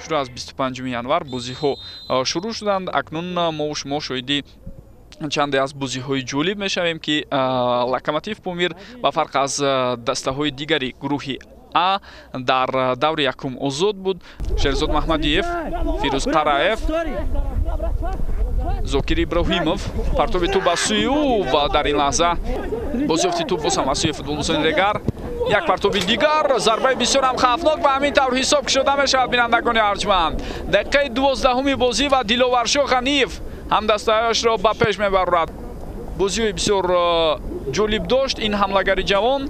Шурӯъ аз 25 январ бозиҳо шурӯъ шуданд. Акнун мову шумо шоҳиди чанде аз бозиҳои ҷолиб мешавем, ки «Локомотив» Помир ба фарқ аз дастаҳои дигари гурӯҳи А дар даври якум озод буд. Шерзод Маҳмадиев, Фирӯз Қараев, Зокир Иброҳимов, партоби тӯб ба сӯи ӯ ва дар ин лаҳза бозёфти тӯб боз ҳам аз сӯи футболбозони «Регар». Як партоби дигар, зарбаи бисёр ҳам хавфнок ва ҳамин тавр ҳисоб кушода мешавад. Бинандагони арҷманд, дақиқаи 12-уми бозӣ ва Диловаршоҳ Ғаниев ҳамдастаашро ба пеш мебарорад. Бозиҳои бисёр ҷолиб дошт ин ҳамлагари ҷавон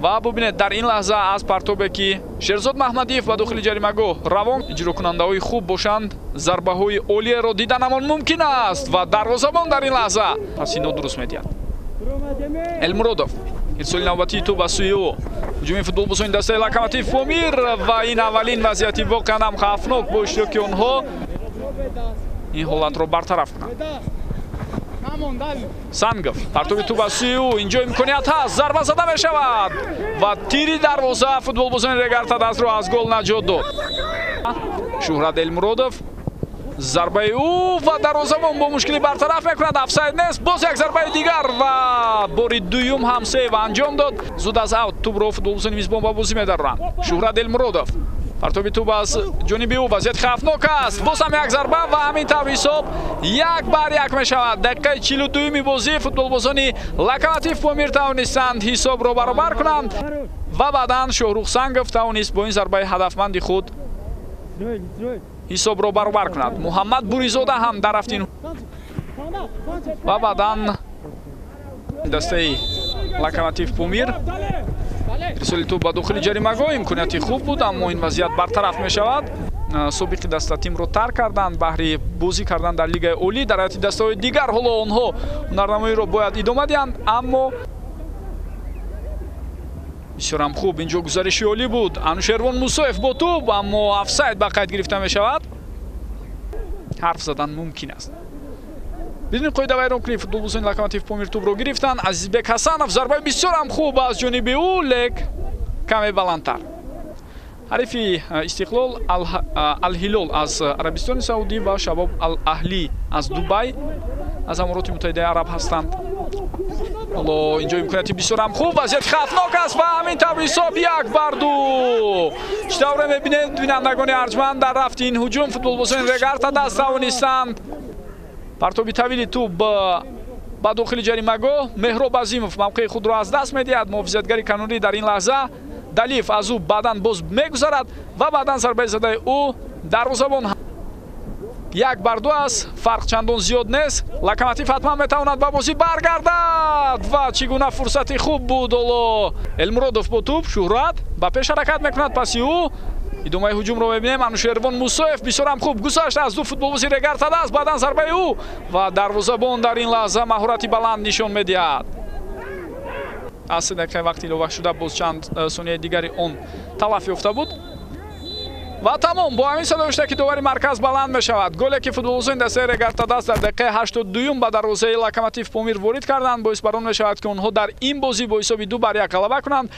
ва бубинед, дар ин лаҳза аз партобе, ки Шерзод Маҳмадиев ба дохили ҷаримагоҳ равон, иҷрокунандаҳои хуб бошанд, зарбаҳои олиеро диданамон мумкин аст ва дарвозабон дар ин лаҳза паси нодуруст медиҳад. Элмуродов, ирсоли навбатии тӯб ба сӯи ӯ, ҳуҷуми футболбозони дастаи «Локомотив» Помир ва ин аввалин вазъияти воқеан ҳам хавфнок бо иштироки онҳо ин ҳолатро бартараф кунанд. Сангов, партоби тӯб аз сӯи ӯ, инҷо имконият ҳаст, зарба зада мешавад ва тири дарвоза футболбозони «Регар-ТадАЗро» аз гол наҷот дод. Шуҳрат Элмуродов, зарбаи ӯ ва дарвозабон бо мушкилӣ бартараф мекунад. Офсайд нест. Боз як зарбаи дигар ва бори дуюм ҳам сейв анҷом дод. Зуд аз аут тӯбро футболбозони мизбон ба бозӣ медароранд. Шуҳрат Элмуродов, партоби тӯб аз ҷониби ӯ, вазъият хавфнок аст, боз ҳам як зарба ва ҳамин тавр ҳисоб 1-1 мешавад. Дақиқаи 42-юми бозӣ футболбозони «Локомотив» Помир тавонистанд ҳисобро баробар кунанд ва баъдан Шоҳрух Сангов тавонист бо ин зарбаи ҳадафманди худ ҳисобро баробар кунад. Муҳаммад Буризода ҳам дар рафти ва баъдан дастаи «Локомотив» Помир, ирсоли тӯб ба дохили ҷаримагоҳ, имконияти хуб буд, аммо ин вазъият бартараф мешавад. Собиқи даста тимро тарк карданд баҳри бозӣ кардан дар лигаи олӣ, дар ҳайати дастаҳои дигар. Ҳоло онҳо ҳунарнамоиро бояд идома диҳанд, аммо бисёрам хуб инҷо гузариши олӣ буд. Анушервон Мусоев бо тӯб, аммо офсайд ба қайд гирифта мешавад. Ҳарф задан мумкин аст бидуни қоидавайронкунӣ. Футболбозони «Локомотив» Помир тӯбро гирифтанд. Азизбек Ҳасанов, зарбаи бисёрам хуб аз ҷониби ӯ, лек каме баландтар. Ҳарифи «Истиқлол» «Алҳилол» аз Арабистони Саудӣ ва «Шабоб Ал Аҳлӣ» аз Дубай, аз Амороти Муттаҳидаи Араб ҳастанд. Ҳоло инҷо имконияти бисёрам хуб, вазъияти хавфнок аст ва ҳамин тавр ҳисоб 1-2. Чӣ тавре мебинед, бинандагони арҷманд, дар рафти ин ҳуҷум футболбозони «Регар-ТадАЗ» тавонистанд партоби тавили тӯб ба дохили ҷаримагоҳ. Меҳроб Азимов мавқеи худро аз даст медиҳад. Муҳофизатгари канунӣ дар ин лаҳза Далиев аз ӯ баъдан боз мегузарад ва баъдан зарбаи задаи ӯ, дарвозабон. 1-2 аст, фарқ чандон зиёд нест. «Локомотив» ҳатман метавонад ба бозӣ баргардад ва чӣ гуна фурсати хуб буд! Ҳоло Элмуродов бо тӯб, Шуҳрат ба пеш ҳаракат мекунад, паси ӯ. Идомаи ҳуҷумро мебинем. Анушервон Мусоев бисёрам хуб гузашт аз ду футболбози «Регар-ТадАЗ», баъдан зарбаи ӯ ва дарвозабон дар ин лаҳза маҳорати баланд нишон медиҳад. Аз 3 дақиқаи вақти иловашуда боз чанд сонияи дигари он талаф ёфта буд ва тамом. Бо ҳамин садо, ки довари марказ баланд мешавад, голе, ки футболбозони дастаи «Регар-ТадАЗ» дар дақиқаи 82-юм ба дарвозаи «Локомотив» Помир ворид карданд, боис бар он мешавад, ки онҳо дар ин бозӣ бо ҳисоби 2-1 ғалаба кунанд.